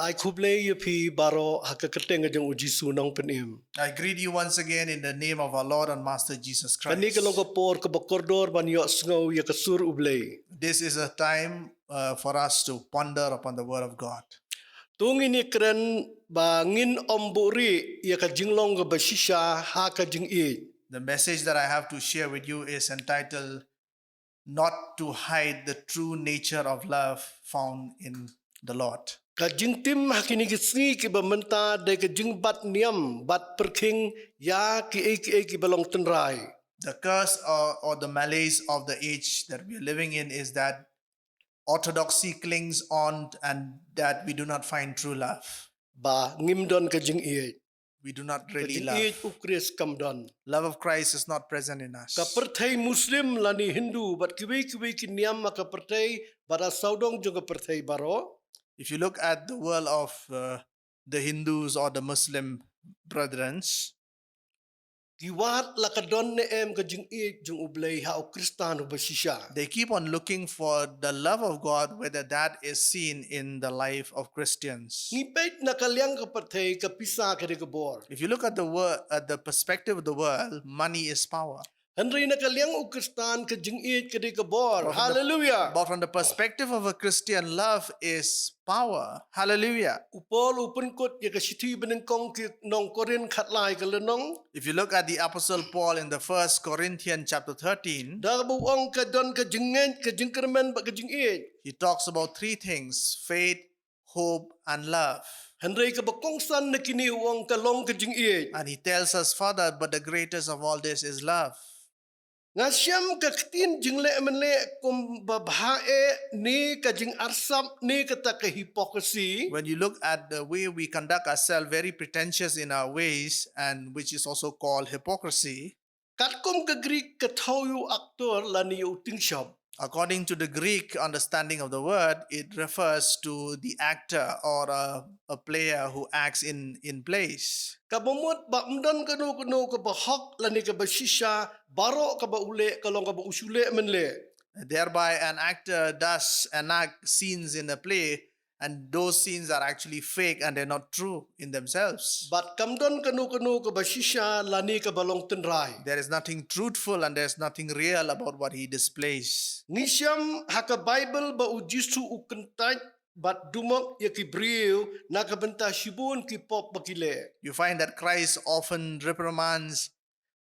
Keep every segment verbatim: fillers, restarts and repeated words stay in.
Ai khublei ïa phi baroh ha ka kyrteng jong u Jisu nongpynim. I greet you once again in the name of our Lord and Master Jesus Kane ka long Christ. ka por kaba kordor ban ïohsngew ïa ka sur U Blei. This is a time uh, for us to ponder upon the Word of God. To ngin ïakren ba ngin ym buhrieh ïa ka jinglong kaba shisha ha ka jingïeit. The message that I have to share with you is entitled Not to Hide the True Nature of Love Found in the Lord. Ka jingtim ha kine ki sngi kiba mynta dei ka jingbat niam, bat pyrkhing ïa kiei kiei kiba long tynrai. The curse or, or the malaise of the age that we are living in is that orthodoxy clings on and that we do not find true love. Ba ngim don ka jingïeit. We do not Ka really jingïeit love. U Khrist kam don. Love of Christ is not present in us. Ka pyrthei Muslim lane Hindu bad kiwei kiwei ki niam ha ka pyrthei bad ha sawdong jong ka pyrthei baroh. If you look at the world of uh, the Hindus or the Muslim brethrens, Ki wad la ka don ne em ka jingïeit jong U Blei ha u Khristan uba shisha. They keep on looking for the love of God, whether that is seen in the life of Christians. Ngi peit na ka liang ka pyrthei ka pisa ka dei ka bor. If you look at the wor- at the perspective of the world, money is power. Hynrei na ka liang u Khristan ka jingïeit ka dei ka bor. But from the- Hallelujah. But from the perspective of a Christian, love is power. Hallelujah. U Paul u pynkut ïa ka shithi banyngkong ki nong Korinth khatlai ka lynnong. If you look at the Apostle Paul in the First Corinthians chapter thirteen, da ba u ong ka don ka jingngeit, ka jingkyrmen bad ka jingïeit. He talks about three things: faith, hope, and love. Hynrei kaba kongsan na kine u ong ka long ka jingïeit. And he tells us further, but the greatest of all this is love. Nga shem ka ktien jingleh mynleh kum ba bha eh ne ka jingarsap ne kata ka hypocrisy. When you look at the way we conduct ourselves, very pretentious in our ways, and which is also called hypocrisy. Katkum ka Greek ka thaw ïa u actor lane ïa u tyngshop. According to the Greek understanding of the word, it refers to the actor or a, a player who acts in, in plays. Kaba mut ba ym don kano kano kaba hok lane kaba shisha, baroh kaba u leh ka long kaba u shu leh mynleh. Thereby, an actor does enact scenes in a play, and those scenes are actually fake and they're not true in themselves. Bad kam don kano kano kaba shisha lane kaba long tynrai. There is nothing truthful and there's nothing real about what he displays. Ngi shem ha ka Bible ba u Jisu u kyntait bad dumok ïa ki briew na ka bynta shibun ki pop ba ki leh. You find that Christ often reprimands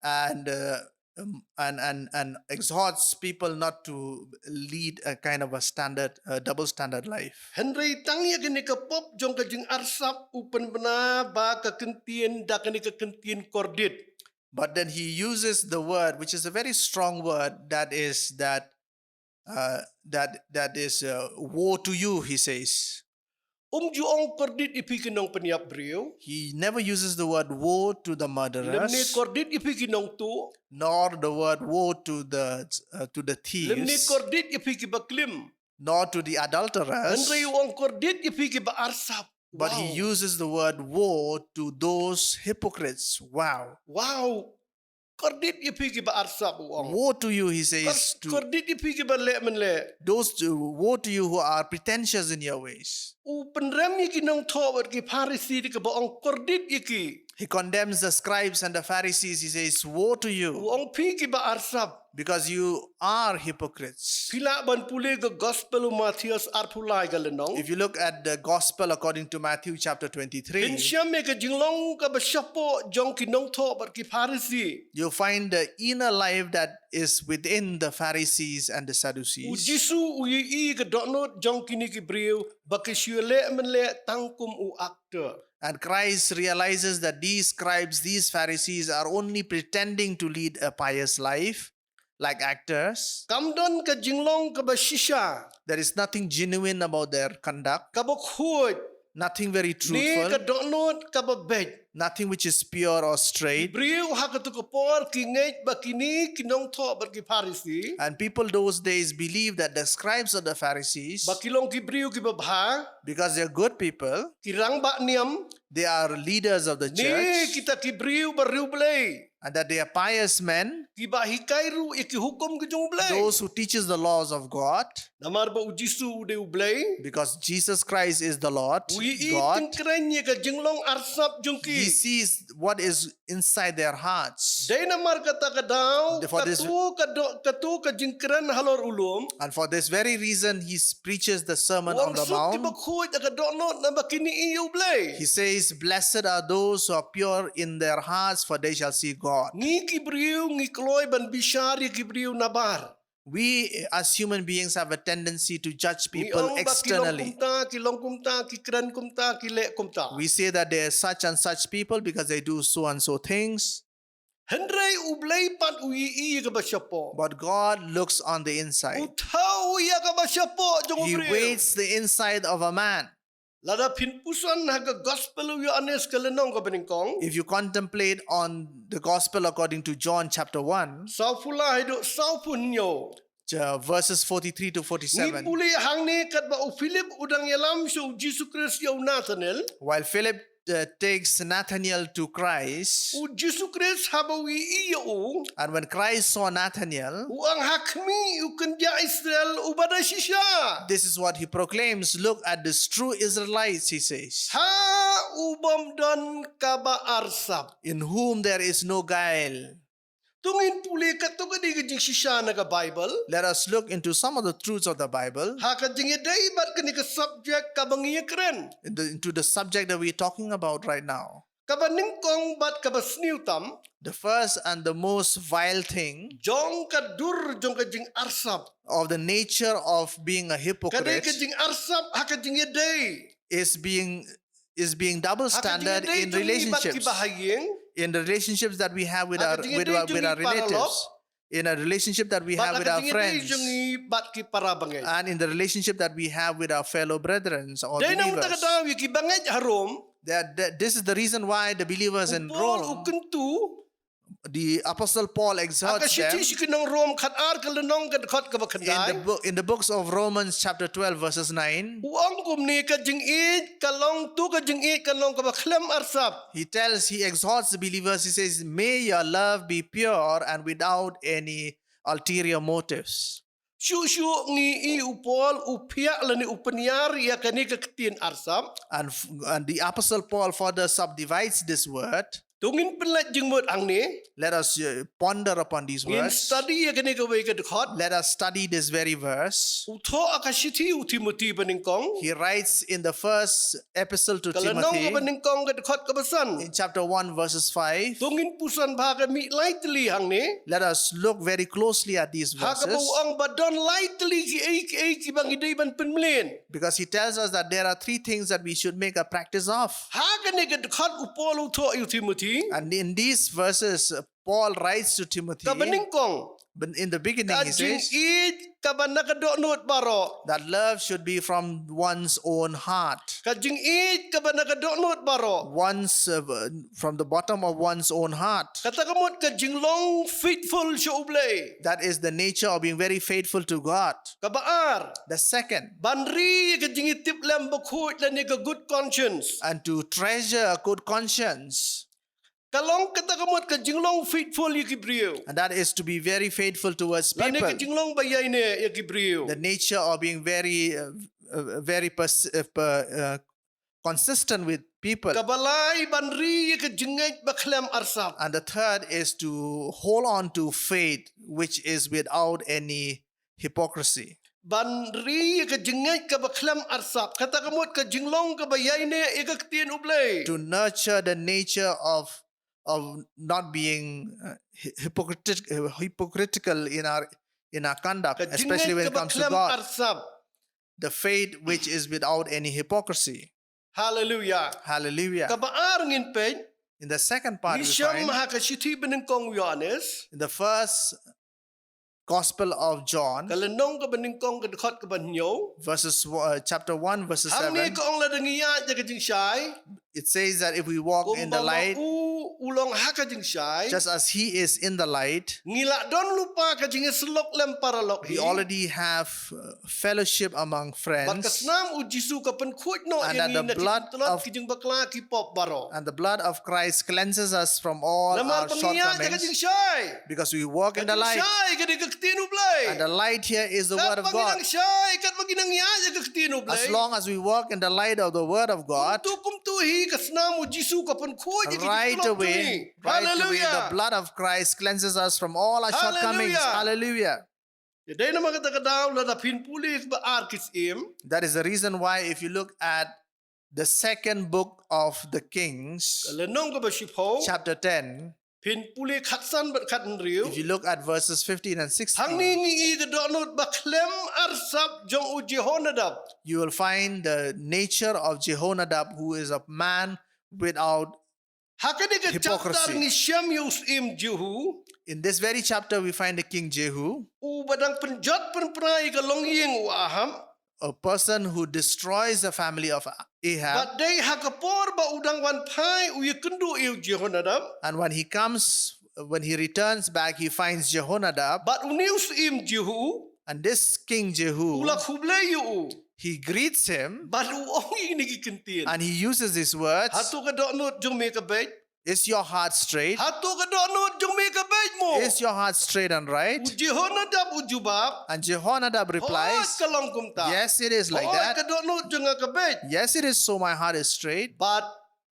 and uh, um, and and and exhorts people not to lead a kind of a standard, a double standard life. Hynrei tang ïa kane ka pop jong ka jingarsap u pynbna ba ka kyntien da kane ka kyntien kordit. But then he uses the word, which is a very strong word, that is that uh, that that is uh, woe to you, he says. Um ju ong kordit ïa phi ki nongpynïap briew. He never uses the word woe to the murderers. Lymne kordit ïa phi ki nongtuh. Nor the word woe to the uh, to the thieves. Lymne kordit ïa phi ki baklim. Nor to the adulterers. Hynrei u ong kordit ïa phi ki ba arsap. But wow. He uses the word woe to those hypocrites. Wow. Wow. Kordit ïa phi ki ba arsap u ong. Woe to you, he says. Kor- to kordit ïa phi ki ba leh mynleh. Those to, woe to you who are pretentious in your ways. U pynrem ïa ki nongthoh bad ki Pharisi da kaba ong kordit ïa ki. He condemns the scribes and the Pharisees. He says, woe to you. U ong phi ki ba arsap. Because you are hypocrites. Phi lah ban pule ka gospel u Mathaios arphew lai ka lynnong. If you look at the gospel according to Matthew chapter twenty-three, phin shem ïa ka jinglong kaba shapoh jong ki nongthoh bad ki Pharisi. You'll find the inner life that is within the Pharisees and the Sadducees. U Jisu u ïohi ka dohnud jong kine ki briew ba ki shu leh mynleh tang kum u actor. And Christ realizes that these scribes, these Pharisees are only pretending to lead a pious life, like actors. Kam don ka jinglong kaba shisha. There is nothing genuine about their conduct. Kaba khuid. Nothing very truthful. Ne ka dohnud kaba beit. nothing which is pure or Ki straight. Briew ha katu ka por ki ngeit ba kine ki nongthoh bad ki Pharisi. And people those days believed that the scribes or the Pharisees, Ba ki long ki briew ki babha. because they're good people, Ki rangbah niam. They are leaders of the Ne church, kita ki briew ba riewblei. And that they are pious men, Ki ba hikai ruh ïa ki hukum ki jong U Blei. Those who teaches the laws of God, Namar ba U Jisu u dei U Blei. Because Jesus Christ is the Lord, U ïohi God. Tyngkrein ïa ka jinglong arsap jong ki. He sees what is inside their hearts. Dei namar kata ka daw, For this- katu ka do, katu ka jingkren halor u lum. And for this very reason, he preaches the Sermon U on ong the suk ki Mount. ba khuid ha ka dohnud namar ba kin ïohi ïa U Blei. He says, "Blessed are those who are pure in their hearts, for they shall see God." Ngi ki briew ngi kloi ban bishar ïa ki briew nabar. We as human beings have a tendency to judge Ngi people ong ba ki long externally. Kumta, ki long kumta, ki kren kumta, ki leh kumta. We say that they are such and such people because they do so and so things. Hynrei U Blei pat u ïohi ïa ka ba shapoh. But God looks on the U inside. thaw ïa ka ba shapoh jong u He briew. Weighs the inside of a man. Lada phin puson ha ka gospel u Ïoannis ka lynnong ka ba nyngkong. If you contemplate on the gospel according to John chapter one, Sawphew lai haduh sawphew hynñiew. uh, verses forty-three to Ngi forty-seven. pule hangne katba u Philip u dang ïalam sha u Jisu Khrist ïa u Nathanael. While Philip uh, takes Nathanael to Christ, U Jisu Khrist haba u ïohi ïa u. And when Christ saw Nathanael, U ong ha khmih u kynja Israel u ba da shisha. This is what he proclaims, "Look at this true Israelites," he says, Ha u bym don ka ba arsap. "in whom there is no guile." To ngin pule katto katne ka jingshisha na ka Bible. Let us look into some of the truths of the Bible, Ha ka jingïadei bad kane ka subject ka ba ngi ïakren. in the, into the subject that we're talking about right now. Ka ba nyngkong bad ka ba sniew tam. The first and the most vile thing Jong ka dur jong ka jingarsap. of the nature of being a Ka dei hypocrite ka jingarsap ha ka jingïadei. is being is being double Ha ka standard jingïadei in jong ngi bad ki relationships, bahaïing. In the relationships that we have with Ha our ka with jingïadei our, jong with our ngi paralok. Relatives, in a relationship that we Bad have ha with ka our jingïadei friends, jong ngi bad ki para bangeit. And in the relationship that we have with our fellow brethren or Dei nang ta ka believers. Daw ïa ki bangeit harum. That, that this is the reason why the believers in Paul u Rome, kyntu. The Apostle Paul Ha exhorts ka shithi them sha ki nong Rom khatar ka lynnong ka dkhot ka ba in the khyndai. book in the books of Romans chapter twelve verses nine. U ong kumne ka jingïeit ka long tu ka jingïeit ka long ka ba khlem arsap. He tells, he exhorts the believers, he says, "May your love be pure and without any ulterior motives." Shuh shuh ngi ïohi u Paul u phiah lane u pynïar ïa kane ka ktien arsap. And, f- and the Apostle Paul further subdivides this word. To ngin pynlait jingmut hangne. Let us uh, ponder upon these words. Ngin study ïa kane ka wei ka dkhot. Let us study this very verse. U thoh ha ka shithi u Timothy ba nyngkong. He writes in the first epistle to Timothy. Ka lynnong ka ba nyngkong ka dkhot ka ba san. In chapter one verses five. To ngin puson bha ka mih lai tylli hangne. Let us look very closely at these verses. Ha ka ba u ong ba don lai tylli ki ei ki ei ki ba ngi dei ban pynmlien. Because he tells us that there are three things that we should make a practice of. Ha kane ka dkhot u Paul u thoh ïa u Timothy. And in these verses, uh, Paul writes to Timothy. Ka ba nyngkong. But in the beginning, he says, ka jingïeit ka ba na ka dohnud baroh. That love should be from one's own heart. Ka jingïeit ka ba na ka dohnud baroh. One's, uh, from the bottom of one's own heart. Kata ka mut ka jinglong faithful sha U Blei. That is the nature of being very faithful to God. Ka ba ar. The second. Ban ri ka jingïatiplem bakhuid lane ka good conscience. And to treasure a good conscience. Ka long kata ka mut ka jinglong faithful ïa ki briew. And that is to be very faithful towards people. Lane ka jinglong ba ïaineh ïa ki briew. The nature of being very, uh, uh, very pers- uh, per- uh, consistent with people. Ka ba lai ban ri ïa ka jingngeit ba khlem arsap. And the third is to hold on to faith which is without any hypocrisy. Ban ri ïa ka jingngeit ka ba khlem arsap. Kata ka mut ka jinglong ka ba ïaineh ïa ka ktien U Blei. To nurture the nature of of not being uh, hy- hypocritic, uh, hypocritical in our in our conduct, especially when it comes to God. Ka jingngeit ka ba khlem arsap. The faith which is without any hypocrisy. Hallelujah. Hallelujah. Ka ba ar ngin peit. In the second part, we find, ha ka shithi ba nyngkong u Ïoannis. In the first Gospel of John, ka lynnong kaba nyngkong, ka dkhot kaba hynñiew. Verses, uh, chapter one, verses seven. Hangne ka ong, lada ngi ïaid ïa ka jingshai, it says that if we walk in the light, kumba u, u long ha ka jingshai, just as he is in the light, ngi la don lypa ka jingïasyllok lem paralok hi. We already have, uh, fellowship among friends. Bad ka snam u Jisu ka pynkhuid noh ïa ngi na ki jingtlot, ki jingbakla, ki pop baroh. And the blood of Christ cleanses us from all our shortcomings. Namar ba ngi ïaid ïa ka jingshai. Because we walk in the light. Ka jingshai ka dei ka ktien U Blei. And the light here is the word of God. Katba ngi nang shai, katba ngi nang ïaid ïa ka ktien U Blei, as long as we walk in the light of the word of God, kumtu kumtu hi ka snam u Jisu ka pynkhuid ïa ki jingtlot jong ngi. Right away, right away, the blood of Christ cleanses us from all our shortcomings. Hallelujah. Hallelujah. Te dei namar kata ka daw, lada phin pule ba ar ki Syiem. That is the reason why if you look at the second book of the Kings, ka lynnong kaba shiphew, chapter ten, phin pule khatsan bad khathynriew, if you look at verses fifteen and sixteen, hangne ngi i ka dohnud ba khlem arsap jong u Jehonadab. You will find the nature of Jehonadab, who is a man without hypocrisy. Ha kane ka chapter ngi shem ïa u Syiem Jehu. In this very chapter, we find the king Jehu, uba dang pynjot pynpra ïa ka longïing u Ahab. A person who destroys the family of Ahab. Bad dei ha ka por ba u dang wan phai u ïakynduh ïa u Jehonadab. And when he comes, when he returns back, he finds Jehonadab. Bad une u Syiem Jehu, and this king Jehu, u la khublei ïa u. He greets him. Bad u ong ïa kine ki kyntien. And he uses these words. Hato ka dohnud jong me ka beit? Is your heart straight? Hato ka dohnud jong me ka beit mo? Is your heart straight and right? U Jehonadab u jubab. And Jehonadab replies, hooid, ka long kumta. Yes, it is like that. Hooid, ka dohnud jong nga ka beit. Yes, it is so, my heart is straight. Bad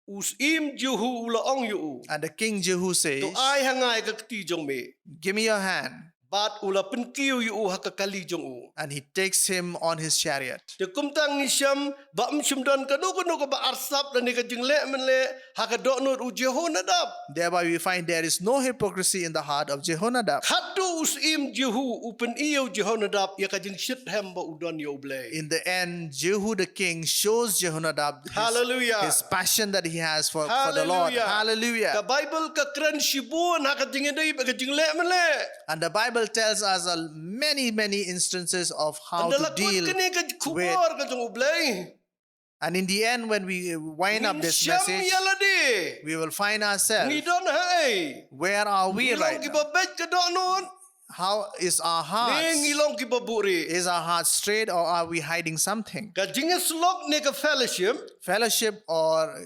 u Syiem Jehu u la ong ïa u. And the king Jehu says, to ai ha nga ïa ka kti jong me. Give me your hand. Bad u la pynkiew ïa u ha ka kali jong u. And he takes him on his chariot. Te kumta ngi shem ba ym shym don kano kano kaba arsap lane ka jingleh mynleh ha ka dohnud u Jehonadab. Thereby we find there is no hypocrisy in the heart of Jehonadab. Haduh u Syiem Jehu u pyni ïa u Jehonadab ïa ka jingshitrhem ba u don ïa U Blei. In the end, Jehu the king shows Jehonadab his, hallelujah, his passion that he has for, for the Lord. Hallelujah. Hallelujah. Ka Bible ka kren shibun ha ka jingïadei bad ka jingleh mynleh. And the Bible tells us, uh, many, many instances of how to deal with. Ynda la kut kane ka khubor ka jong U Blei, and in the end, when we wind up this message, ngin shem ïa lade, we will find ourselves. Ngi don haei? Where are we right now? Ngi long kiba beit ka dohnud? How is our hearts? Ne ngi long kiba buhrieh? Is our heart straight or are we hiding something? Ka jingïasyllok ne ka fellowship, fellowship or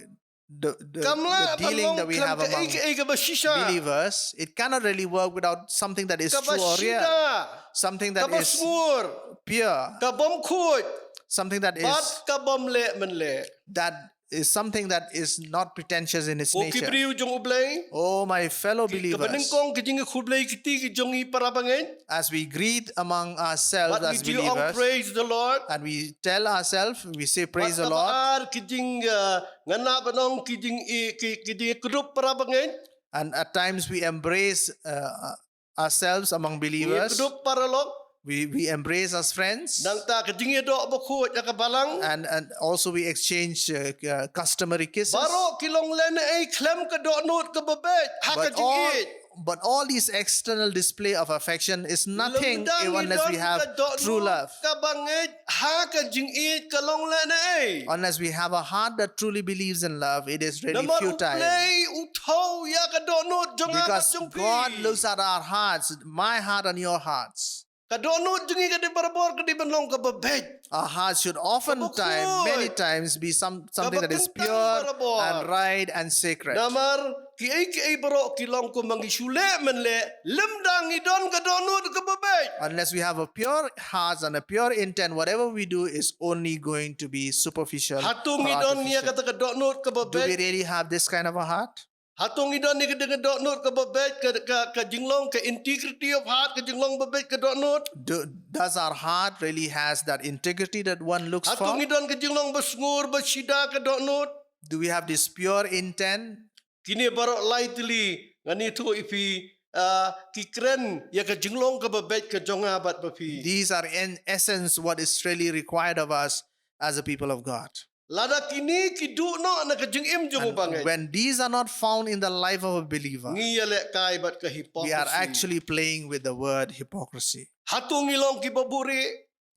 the, the, the dealing that we have among believers, kam lah ban long khlem kaei kaei kaba shisha, it cannot really work without something that is true or real. Kaba shisha, something that is pure, kaba sngur, ka bym khuid, something that is, bad ka bym leh mynleh. That is something that is not pretentious in its nature. Ko ki briew jong U Blei. Oh, my fellow believers. Ki, kaba nyngkong ka jingkhublei kti ka jong ngi parabangeit. As we greet among ourselves as believers, bad ngi ju ong, praise the Lord, and we tell ourselves, we say, praise the Lord. Bad kaba ar, ki jing, uh, ngan lah ban ong ki jing i, ki, ki jingïakdup parabangeit. And at times we embrace, uh, ourselves among believers. Ngi ïakdup paralok. We, we embrace as friends. Nangta ka jingïadoh bakhuid ha ka balang. And, and also we exchange, uh, uh, customary kisses. Baroh ki long lehnohei khlem ka dohnud kaba beit ha ka jingïeit. But all, but all this external display of affection is nothing unless we have true love. Lymda ngi don ka dohnud kaba ngeit ha ka jingïeit, ka long lehnohei. Unless we have a heart that truly believes in love, it is really futile. Namar U Blei u thew ïa ka dohnud jong nga bad jong phi. Because God looks at our hearts, my heart and your hearts. Ka dohnud jong ngi ka dei barabor ka dei ban long kaba beit. Our hearts should oftentimes, many times, be some, something that is pure and right and sacred. Kaba khuid. Kaba kyntang barabor. Namar kiei kiei baroh ki long kumba ngi shu leh mynleh, lymda ngi don ka dohnud kaba beit. Unless we have a pure heart and a pure intent, whatever we do is only going to be superficial or artificial. Hato ngi don ïa kata ka dohnud kaba beit? Do we really have this kind of a heart? Hato ngi don ïa kata ka dohnud kaba beit, ka, ka, ka jinglong, ka integrity of heart, ka jinglong ba beit ka dohnud? Do, does our heart really has that integrity that one looks for? Hato ngi don ka jinglong ba sngur ba shida ka dohnud? Do we have this pure intent? Kine baroh lai tylli ngan ïathuh ïa phi, ah, ki kren ïa ka jinglong kaba beit ka jong nga bad ba phi. These are in essence what is really required of us as a people of God. Lada kine ki duh noh na ka jingim jong u bangeit, When these are not found in the life of a believer, ngi ïalehkai bad ka we are hypocrisy. Actually playing with the word hypocrisy. Hato ngi long kiba buhrieh?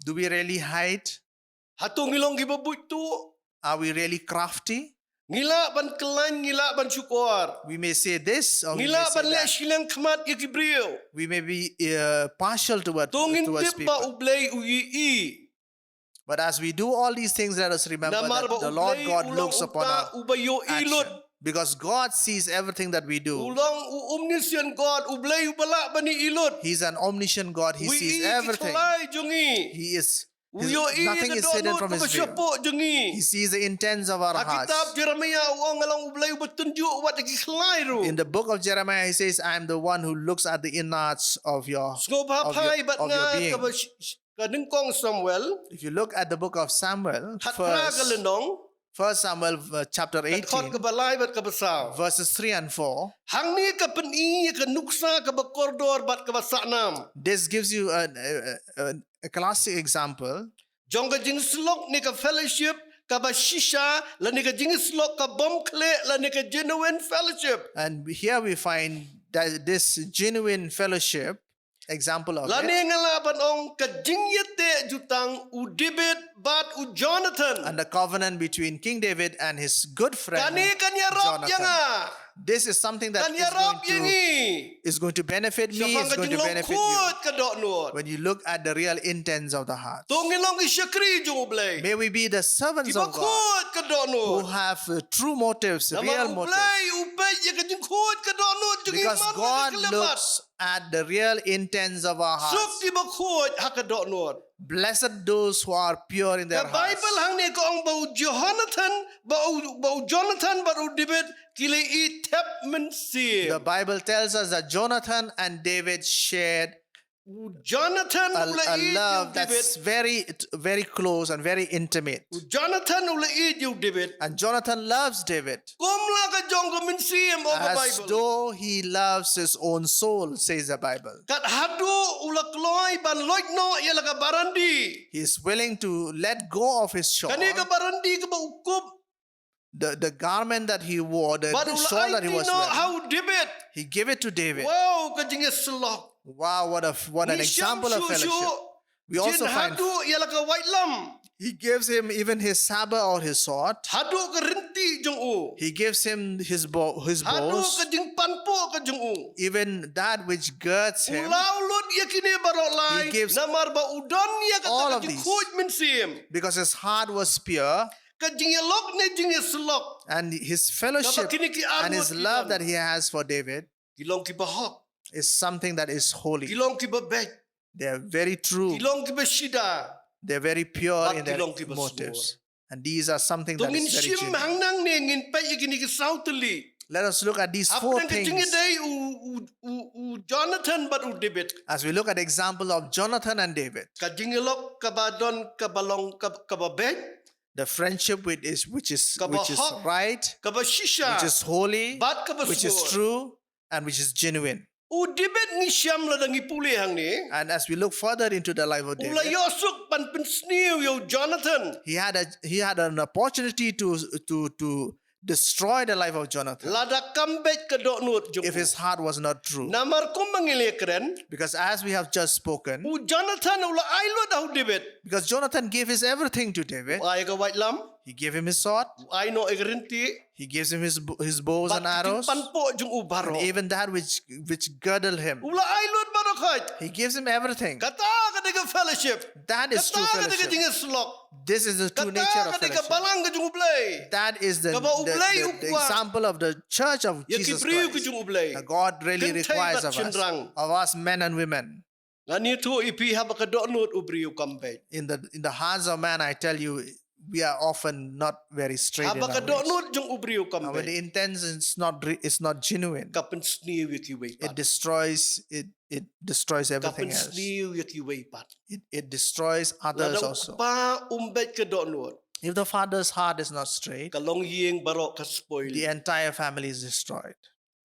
Do we really hide? Hato ngi long kiba buit tuh? Are we really crafty? Ngi lah ban khlaiñ, ngi lah ban shukor. We may say this, or Ngi we may lah say ban leh that. Shiliang khmat ïa ki briew. We may be uh, partial toward, To ngin towards tip ba people. U Blei u ïohi. But as we do all these things, let us remember Namar that ba the U Lord Blei God u long looks upon uta our uba ïohi lut. Action. Because God sees everything that we U do. Long u omniscient God, U Blei uba lah ban ïohi lut. He's an omniscient God. He U sees ïohi ki everything. Khlai jong ngi. He is. U His, ïohi nothing ka is hidden dohnud from kaba His view. Shapoh jong ngi. He sees the intents of our Ha kitab hearts. Jeremiah u ong, nga long U Blei uba tynjuh wat ïa ki khlai ruh. In the book of Jeremiah, He says, "I am the one who looks at the innards of your." Sngewbha of your- phai bad of your nga being. Kaba sh- sh- ka nyngkong Samuel. If you look at the book of Samuel, Khatphra ka first, lynnong. First Samuel uh, chapter Ka dkhot eighteen, kaba lai bad kaba saw. Verses three and four. Hangne ka pyni ïa ka nuksa kaba kordor bad kaba sahnam. This gives you a, a, a, a classic example. Jong ka jingïasyllok ne ka fellowship kaba shisha, lane ka jingïasyllok ka bym khleh, lane ka genuine fellowship. And here we find that this genuine fellowship, example of Lane it, nga lah ban ong ka jingïateh jutang u David bad u Jonathan. And the covenant between King David and his good friend Kane kan ïarap ïa Jonathan. Nga. This is something that Kan is ïarap going ïa to, ngi. Is going to benefit me, Shaphang is ka going to jinglong benefit you. Khuid ka dohnud. When you look at the real intents of the heart. To ngin long ki shakri jong U Blei. May we be the servants Kiba of God khuid ka dohnud. Who have uh, true motives, Namar real U motives. Blei u peit ïa ka jingkhuid ka dohnud jong ngi. Because Man God ka leh looks at the real intents of our Suk hearts. Kiba khuid ha ka dohnud. Blessed those who are pure in their Ka hearts. Bible hangne ka ong ba u Jonathan, ba u, ba u Jonathan bad u David ki la ïeit thep mynsiem. The Bible tells us that Jonathan and David shared U Jonathan a, u la a ïeit ïa love u David. That's very, very close and very intimate. U Jonathan u la ïeit ïa u David. And Jonathan loves David Kum la ka jong ka mynsiem, ong ka as Bible. Though he loves his own soul, says the Bible. Kat haduh u la kloi ban loit noh ïa la ka barandi. He is willing to let go of his shawl. Kane ka barandi kaba u kup. The, the garment that he wore, the, Bad the u la shawl that he aiti was noh wearing, ha u David. He gave it to David. Wow, ka jingïasyllok. Wow, what a, what an Ngi shem example of shuh fellowship. shuh. We also Jin find haduh ïa la ka waitlam. He gives him even his sabre or his sword. Haduh ka rynti jong u. He gives him his bow, his Haduh bows, ka jingpanpoh ka jong u. Even that which girds U him, law lut ïa kine baroh lai. He gives Namar ba u don ïa ka, all ka of these. Jingkhuid mynsiem. Because his heart was pure. Ka jingïalok ne jingïasyllok. And his fellowship Kaba kine ki ar and his ngut ki love don. That he has for David Ki long kiba hok. Is something that is Ki holy. Long kiba beit. They are very true. Ki long kiba shida. They are very pure Bad in ki their long kiba motives. Sngur. And these are something To that ngin is very shim genuine. Hangnang ne ngin peit ïa kine ki saw tylli. Let us look at these four Hapdeng ka things. Jingïadei u, u, u, u Jonathan bad u David. As we look at the example of Jonathan and David. Ka jingïalok kaba don kaba long kaba, kaba beit. The friendship with is which is Kaba which is hok, right, kaba shisha, which is holy, bad kaba which is sngur. True, and which is genuine. U David ngi shem lada ngi pule hangne. And as we look further into the life of David, U la ïoh suk ban pynsniew ïa u Jonathan. He had a he had an opportunity to to to destroy the life of Jonathan. Lada kam beit ka dohnud jong u. If his heart was not true. Namar kum ba ngi la kren. Because as we have just spoken, U Jonathan u la ai lut ha u David. Because Jonathan gave his everything to David. U ai ka waitlam. He gave him his sword. U ai noh ïa ka rynti. He gives him his bo- his bows and arrows. Bad ki jingpanpoh jong u baroh. And even that which which girdle him. U la ai lut baroh khoit. He gives him everything. Kata ka dei ka fellowship. That is true Kata ka dei ka fellowship. Jingïasyllok. This is the true Kata nature ka of dei ka fellowship. Balang ka jong u Blei. That is the, Kaba u the, Blei the, u the kwah. Example of the church of Ïa ki Jesus briew ka Christ. Jong u Blei. That God really Kynthei requires bad of us, shynrang. Of us men and women. Ngan ïathuh ïa phi haba ka dohnud u briew kam beit. In the in the hearts of man, I tell you, we are often not very straight in Haba ka our ways. Dohnud jong u briew kam And when the beit. Intention is not re- is not genuine, Ka pynsniew ïa kiwei pat. It destroys it it destroys Ka everything else. Pynsniew ïa kiwei pat. It, it destroys others also. Lada u kpa um beit ka dohnud. If the father's heart is not straight, ka longïing baroh ka spoil. The entire family is destroyed.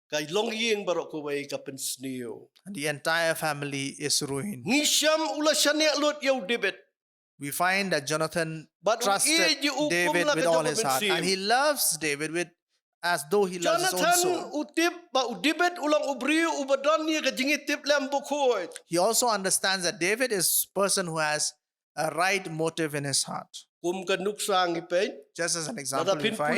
Ka longïing baroh kawei ka pynsniew. And the entire family is ruined. Ngi shem u la shaniah lut ïa u David. We find that Jonathan trusted David with all his heart, and he loves David with as though he loves his own soul. Jonathan u tip ba u David u long u briew uba don ïa ka jingïatiplem bakhuid. He also understands that David is a person who has a right motive in his heart. Kum ka nuksa ngi peit. Just as an example, we find,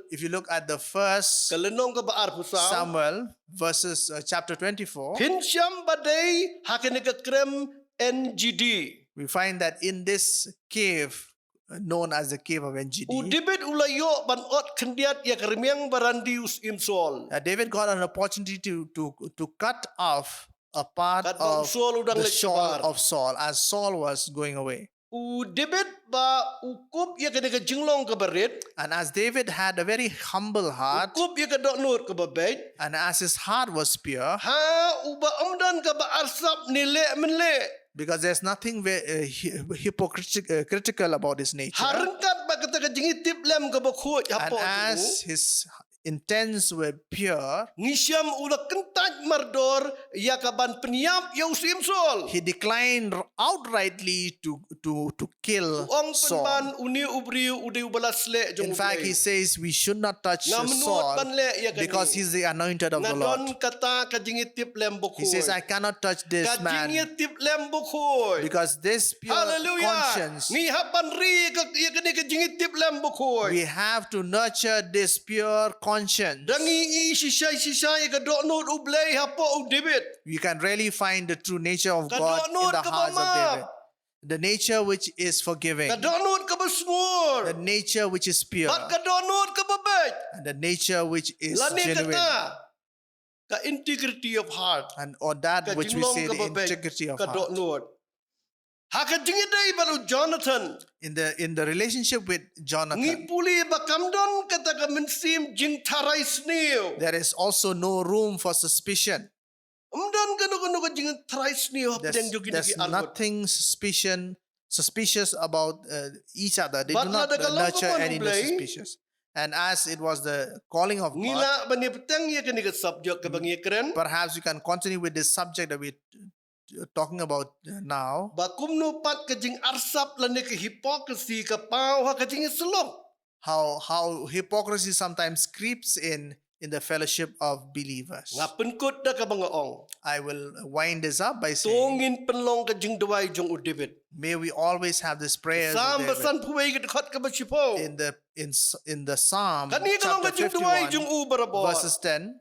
if you look at the first Samuel, verses, uh, chapter twenty-four, phin shem ba dei ha kane ka krem N G D. We find that in this cave, uh, known as the cave of N G D, u David u la ïoh ban ot khyndiat ïa ka rmiang barandi u Syiem Saul. Uh, David got an opportunity to, to, to cut off a part of the shawl of Saul as Saul was going away. U David ba u kup ïa kane ka jinglong kaba rit. And as David had a very humble heart, u kup ïa ka dohnud kaba beit. And as his heart was pure, ha uba ym don kaba arsap ne leh mynleh. Because there's nothing very, uh, hy-, hypocritical, uh, critical about his nature. Ha ryngkat bad kata ka jingïatiplem kaba khuid hapoh jong u. And as his intents were pure, ngi shem u la kyntait mardor ïa ka ban pynïap ïa u Syiem Saul. He declined outrightly to, to, to kill Saul. U ong pynban une u briew u dei uba la sleh jong U Blei. In fact, he says, "We should not touch Saul because he's the anointed of the Lord." Ngam nud ban leh ïa kane. Nga don kata ka jingïatiplem bakhuid. He says, "I cannot touch this man." Ka jingïatiplem bakhuid. Because this pure conscience. Hallelujah. Ngi hap ban ri ïa ka, ïa kane ka jingïatiplem bakhuid. We have to nurture this pure conscience. Da ngi ïohi shisha shisha ïa ka dohnud U Blei hapoh u David. We can really find the true nature of God in the hearts of David. Ka dohnud kaba map. The nature which is forgiving. Ka dohnud kaba sngur. The nature which is pure. Bad ka dohnud kaba beit. And the nature which is genuine. Lane kata ka integrity of heart. And or that which we say the integrity of heart. Ka jinglong kaba beit, ka dohnud. Ha ka jingïadei bad u Jonathan. In the, in the relationship with Jonathan, ngi pule ba kam don kata ka mynsiem jingtharai sniew. There is also no room for suspicion. Ym don kano kano ka jingtharai sniew hapdeng jong kine ki arngut. There's, there's nothing suspicion, suspicious about, uh, each other. They do not, uh, nurture any suspicious. Bad lada ka long ka mon U Blei. And as it was the calling of God, ngi lah ban ïa bteng ïa kane ka subject kaba ngi ïa kren. Perhaps we can continue with this subject that we, uh, talking about, uh, now. Ba kumno pat ka jingarsap lane ka hypocrisy ka paw ha ka jingïasyllok. How, how hypocrisy sometimes creeps in, in the fellowship of believers. Nga pynkut da kaba nga ong. I will wind this up by saying, to ngin pynlong ka jingduwai jong u David. May we always have this prayer of David. Ka Salm ba sanphew wei ka dkhot kaba shiphew. In the, in s-, in the Psalm chapter fifty-one, verses ten. Kane ka long ka jingduwai jong u barabor.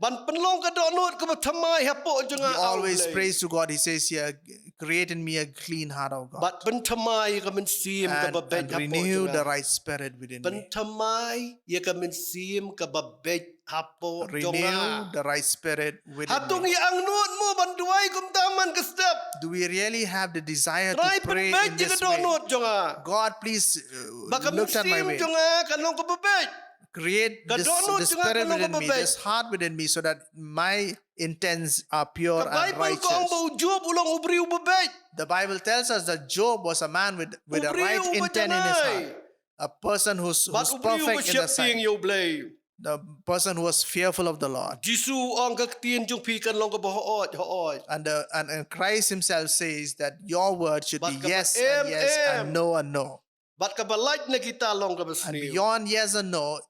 Ban pynlong ka dohnud kaba thymmai hapoh jong nga, ah U Blei. He always prays to God. He says here, "Create in me a clean heart, O God." Bad pynthymmai ïa ka mynsiem kaba beit hapoh jong nga. And, and renew the right spirit within me. Pynthymmai ïa ka mynsiem kaba beit hapoh jong nga. Renew the right spirit within me. Hato ngi angnud mo ban duwai kumta man ka step? Do we really have the desire to pray in this way? Trai pynbeit ïa ka dohnud jong nga. God, please, uh, look at my way. Ba ka mynsiem jong nga kan long kaba beit. Create this, this spirit within me, this heart within me, so that my intents are pure and righteous. Ka Baibl ka ong ba u Job u long u briew uba beit. The Bible tells us that Job was a man with, with a right intent in his heart. U briew uba janai. A person who's, who's perfect in the sight. Bad u briew uba sheptieng ïa U Blei. The person who was fearful of the Lord. Jisu u ong ka ktien jong phi kan long kaba hooid, hooid. And the, and, and Christ himself says that your word should be yes and yes and no and no. Bad kaba em, em. Bad kaba lait na kita long kaba sniew. And beyond yes and no,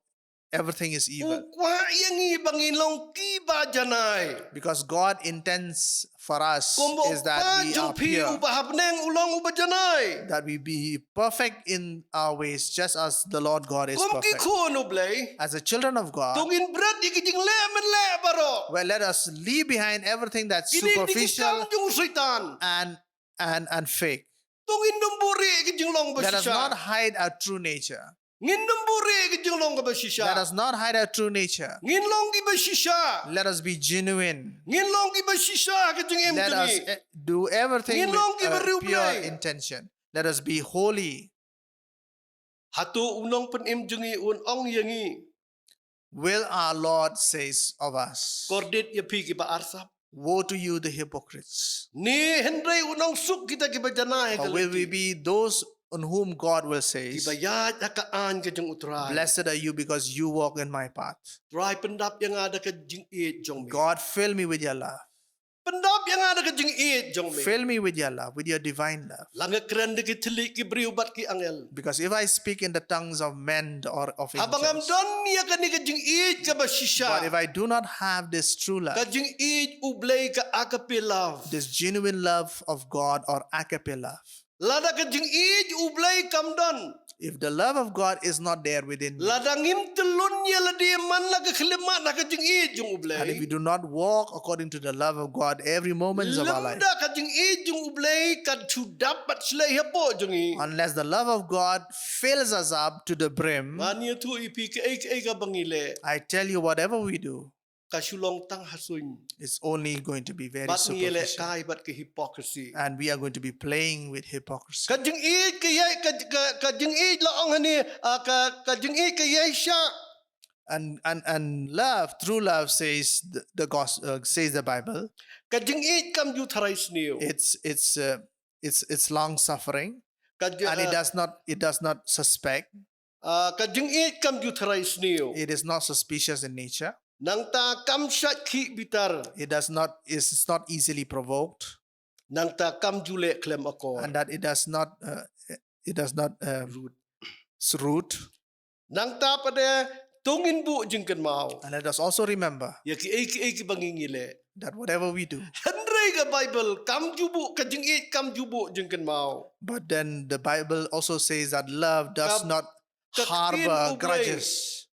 everything is evil. U kwah ïa ngi ba ngin long kiba janai. Because God intends for us is that we are pure. Kumba u Kpa jong phi uba ha bneng u long uba janai. That we be perfect in our ways, just as the Lord God is perfect. Kum ki khun U Blei. As the children of God, to ngin bret ïa ki jingleh mynleh baroh. Well, let us leave behind everything that's superficial. Kine ki kam jong u Soitan. And and, and fake. To ngin ym buhrieh ïa ka jinglong ba shisha. Let us not hide our true nature. Ngin ym buhrieh ïa ka jinglong kaba shisha. Let us not hide our true nature. Ngin long kiba shisha. Let us be genuine. Ngin long kiba shisha ha ka jingim jong ngi. Let us, eh, do everything with a pure intention. Ngin long kiba riewblei. Let us be holy. Hato u Nongpynim jong ngi un ong ïa ngi? Will our Lord says of us, kordit ïa phi kiba arsap. Woe to you, the hypocrites. Ne hynrei un ong suk kita kiba janai ha ka lynti. Or will we be those on whom God will says, kiba ïaid ha ka aiñ ka jong U Trai. Blessed are you because you walk in my path. Trai pyndap ïa nga da ka jingïeit jong me. God, fill me with your love. Pyndap ïa nga da ka jingïeit jong me. Fill me with your love, with your divine love. Lada nga kren da ki thylliej ki briew bad ki angel. Because if I speak in the tongues of men or of angels, haba ngam don ïa kane ka jingïeit kaba shisha, but if I do not have this true love, ka jingïeit U Blei, ka agape love, this genuine love of God or agape love, lada ka jingïeit U Blei kam don, if the love of God is not there within me, lada ngim tylun ïa lade man la ka khyllipmat ha ka jingïeit jong U Blei, and if we do not walk according to the love of God every moments of our life, lymda ka jingïeit jong U Blei kan shu dap bad shlei hapoh jong ngi, unless the love of God fills us up to the brim, ngan ïathuh ïa phi kaei kaei kaba ngi leh, I tell you, whatever we do, ka shu long tang ha suiñ. It's only going to be very superficial. Bad ngi ïalehkai bad ka hypocrisy. And we are going to be playing with hypocrisy. Ka jingïeit ka ïai, ka, ka, ka jingïeit la ong hangne, ah, ka, ka jingïeit ka ïaishah. And, and, and love, true love says the, the gospel, uh, says the Bible. Ka jingïeit kam ju tharai sniew. It's, it's, uh, it's, it's long suffering. Ka ji-, And it uh, does not, it does not suspect. Ah, ka jingïeit kam ju tharai sniew. It is not suspicious in nature. Nangta kam shait khih bitar. It does not, is, is not easily provoked. Nangta kam ju leh khlem akor. And that it does not, uh, it does not, um, Rude. Rude. Nangta pat de to ngin buh jingkynmaw. And let us also remember Ïa kiei kiei kiba ngi ngi leh. That whatever we do. Hynrei ka Bible kam ju buh, ka jingïeit kam ju buh jingkynmaw. But then the Bible also says that love does Ka, not ka ktien harbor U Blei grudges.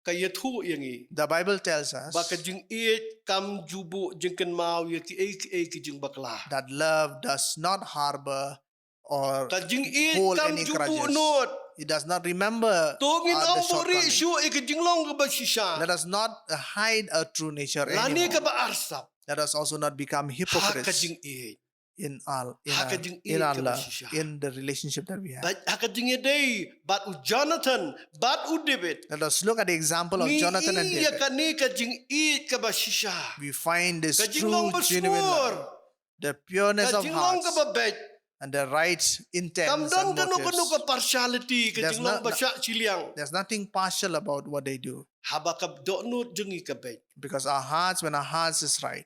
Ka ïathuh ïa ngi. The Bible tells us Ba ka jingïeit kam ju buh jingkynmaw ïa kiei kiei ki jingbakla. That love does not harbor or Ka jingïeit hold kam any ju buh grudges. Nud. It does not remember To ngin uh, the ym buhrieh shortcoming. Shuh ïa ka jinglong kaba shisha. Let us not uh, hide our true nature Lane anymore. Kaba arsap. Let us also not become Ha ka hypocrites jingïeit. In our, in Ha ka our, jingïeit in our kaba love, shisha. In the relationship that we have. Bad ha ka jingïadei bad u Jonathan, bad u David. Let us look at the example of Jonathan and David. Ngi ïohi ïa kane ka jingïeit kaba shisha. We find this true, genuine love. Ka jinglong ba sngewbha. The pureness of hearts. Ka jinglong kaba beit. And the right intents and motives. Kam don kano kano ka partiality, ka jinglong ba shah shiliang. There's nothing partial about what they do. Haba ka dohnud jong ngi ka beit. Because our hearts, when our hearts is right.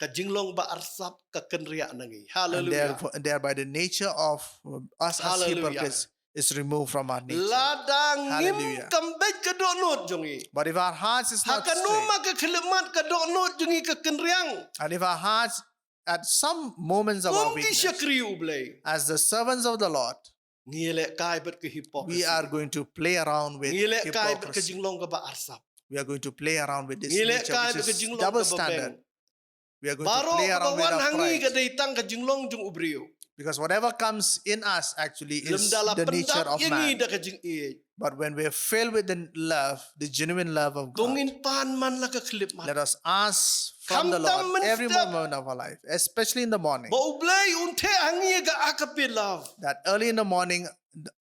Ka jinglong ba arsap ka kynriah na ngi. Hallelujah. And therefore, and thereby the nature of uh, us as hypocrites is removed from our nature. Lada ngim Hallelujah. Kam beit ka dohnud jong ngi. But if our hearts is not straight, ha kano ma ka khyllipmat ka dohnud jong ngi ka kynriang. And if our hearts at some moments of our weakness, kum ki shakri U Blei, as the servants of the Lord, ngi ïalehkai bad ka hypocrisy. We are going to play around with hypocrisy. Ngi ïalehkai bad ka jinglong kaba arsap. We are going to play around with this nature which is double standard. Ngi ïalehkai bad ka jinglong kaba beng. We are going to play around with our pride. Baroh kaba wan ha ngi ka dei tang ka jinglong jong u briew. Because whatever comes in us actually is the nature of man. Lymda la pyndap ïa ngi da ka jingïeit. But when we are filled with the love, the genuine love of God, to ngin pan man la ka khyllipmat. Let us ask from the Lord every moment of our life, especially in the morning. Khamtam mynstep ba U Blei un theh ha ngi ïa ka agape love. That early in the morning,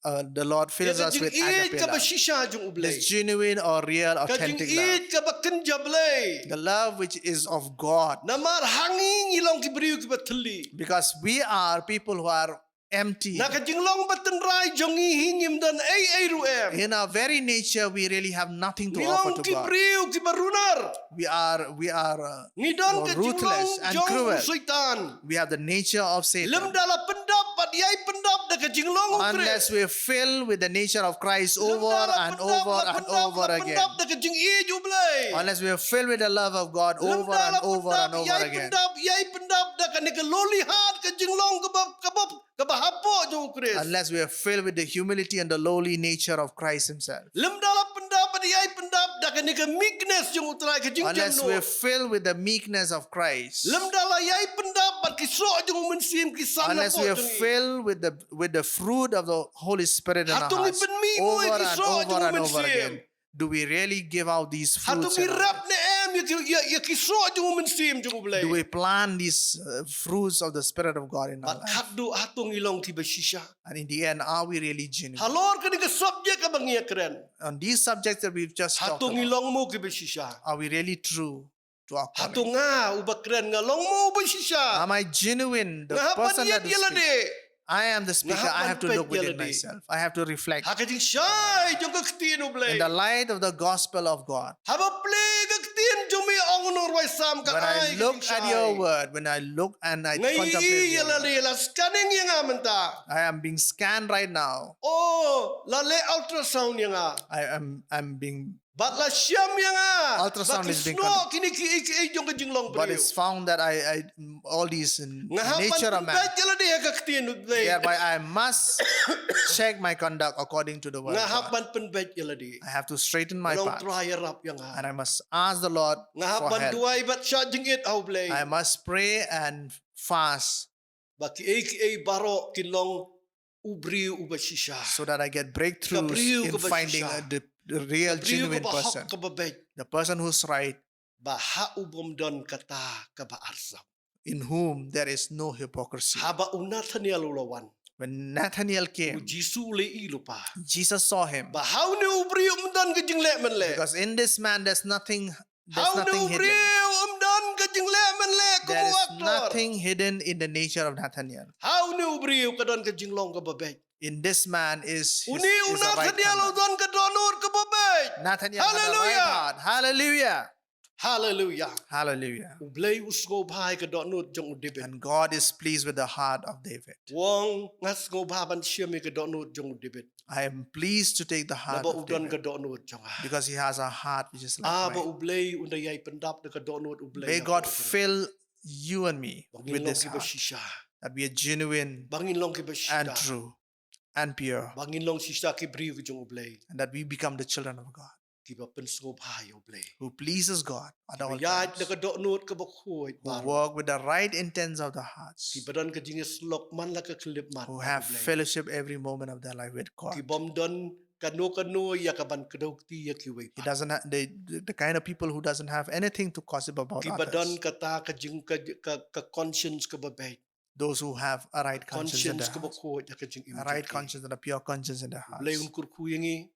uh, the Lord fills us with agape love. Ïa ka jingïeit kaba shisha jong U Blei. This genuine or real, authentic love. Ka jingïeit kaba kynja Blei. The love which is of God. Namar ha ngi ngi long ki briew kiba thylli. Because we are people who are empty. Na ka jinglong ba tynrai jong ngi hi ngim don ei ei ruh em. In our very nature, we really have nothing to offer to God. Ngi long ki briew kiba runar. We are, we are, uh, ruthless and cruel. Ngi don ka jinglong jong u Soitan. We have the nature of Satan. Lymda la pyndap bad ïai pyndap da ka jinglong u Khrist. Unless we are filled with the nature of Christ over and over and over again. Lymda la pyndap, la pyndap, la pyndap da ka jingïeit U Blei. Unless we are filled with the love of God over and over and over again. Lymda la pyndap, ïai pyndap, ïai pyndap da kane ka lowly heart, ka jinglong kaba, kaba, kaba hapoh jong u Khrist. Unless we are filled with the humility and the lowly nature of Christ himself. Lymda la pyndap bad ïai pyndap da kane ka meekness jong u Trai, ka jingjemnud. Unless we are filled with the meekness of Christ. Lymda la ïai pyndap bad ki soh jong u Mynsiem ki san hapoh jong ngi. Unless we are filled with the, with the fruit of the Holy Spirit in our hearts over and over and over again. Hato ngi pynmih mo ïa ki soh jong u Mynsiem? Do we really give out these fruits in our life? Hato ngi rep ne em ïa ki, ïa, ïa ki soh jong u Mynsiem jong U Blei? Do we plant these, uh, fruits of the Spirit of God in our life? Bad khatduh hato ngi long kiba shisha? And in the end, are we really genuine? Halor kane ka subject kaba ngi ïakren. On these subjects that we've just talked about, hato ngi long mo kiba shisha? Are we really true to our calling? Hato nga uba kren nga long mo uba shisha? Am I genuine, the person that is speaking? Nga hap ban ïeit ïa lade. I am the speaker. I have to look within myself. Nga hap ban peit ïa lade. I have to reflect. Ha ka jingshai jong ka ktien U Blei. In the light of the gospel of God. Haba plie ka ktien jong me, ong u nongrwai Sam ka When I ai ka look at your jingshai. Word, when I look and I Nga ïohi contemplate ïa your la Word, lei, la scanning ïa nga mynta. I am being scanned right now. Oh, la leh ultrasound ïa nga. I am I'm being Bad la shem ïa nga. Ultrasound Bad is being ki sngew kine ki ki jong ka jinglong but briew. It's found that I, I all these in Nga hap ban nature of man. Pynbeit ïa lade ha ka ktien U Blei. Thereby I must check my conduct according to the word Nga of hap God. Ban pynbeit ïa lade. I have to straighten my Long path. Trai ïarap ïa nga. And I must ask the Lord Nga hap for ban help. Duwai bad shah jingit ha U Blei. I must pray and fast. Ba kiei kiei baroh kin long u briew uba shisha. So that I get breakthroughs Ka briew in kaba finding shisha. A, the, the real Ka briew genuine kaba hok person. Kaba beit. The person who's right. Ba ha u bym don kata kaba arsap. In whom there is no hypocrisy. Haba u Nathaniel u la wan. When Nathaniel U came, Jisu u la ïohi lypa. Jesus saw him. Ba ha une u briew um don ka jingleh mynleh. Because in this man there's nothing Ha there's une u nothing hidden. Briew um don ka jingleh mynleh. There is Kumba aktor. Nothing hidden in the nature of Nathaniel. Ha une u briew ka don ka jinglong kaba beit. In this man is his, Une u is a right Nathaniel u conduct. Don ka dohnud kaba beit. Nathaniel had a right Hallelujah. Heart. Hallelujah. Hallelujah. Hallelujah. U Blei u sngewbha ïa ka dohnud jong u David. And God is pleased with the heart of David. Wong nga sngewbha ban shim ïa ka dohnud jong u David. I am pleased to take the heart Naba of u don ka David dohnud jong nga. Because he has a heart which is like Ah, ba mine. U Blei un da ïai pyndap da ka dohnud U Blei. May God fill you and me with this heart. Shisha. That we are genuine Ba ngin long kiba shisha. And true and pure. Ba ngin long shisha ki briew ki jong U Blei. And that we become the children of God. Kiba pynsngewbha ïa U Blei. Who pleases God at all Ïaid da times. Ka dohnud kaba khuid. Who walk with the right intents of the hearts. Kiba don ka jingïasyllok man la ka khyllipmat. Who have fellowship every moment of their life with God. Kibym don kano kano ïa ka ban kdew kti ïa kiwei pat. He doesn't have, they, the kind of people who doesn't have anything to gossip about others. Kiba don kata ka jing ka, ka, ka conscience kaba beit. Those who have a right conscience in their hearts. Conscience kaba khuid ïa ka jingim. A right conscience and a pure conscience in their hearts. U Blei un kyrkhu ïa ngi.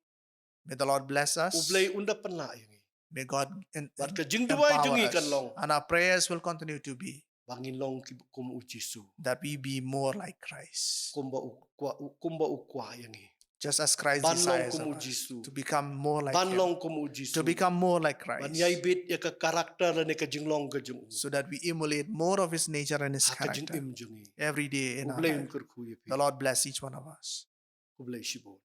May the Lord bless us. U Blei un da pynlah ïa ngi. May God en- Bad ka jingduwai jong ngi kan long. And our prayers will continue to be. Ba ngin long ki kum U Jisu. That we be more like Christ. Kumba u kwah, kumba u kwah ïa ngi. Just as Christ desires us to become more like him. Ban long kum U Jisu. To become more like Christ. Ban ïai bit ïa ka character lane ka jinglong ka jong u. So that we emulate more of his nature and his character. Ha ka jingim jong ngi. Every day in our life. U Blei un kyrkhu ïa phi. The Lord bless each one of us. Khublei shibun.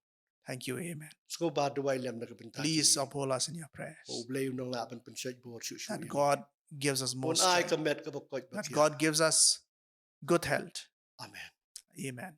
Thank you. Amen. Sngewbha duwai lem na ka bynta. Please uphold us in your prayers. U Blei un nang lah ban pynshait bor shuh shuh. That God gives us more strength. Bun ai ka met kaba koit ba. That God gives us good health. Amen. Amen.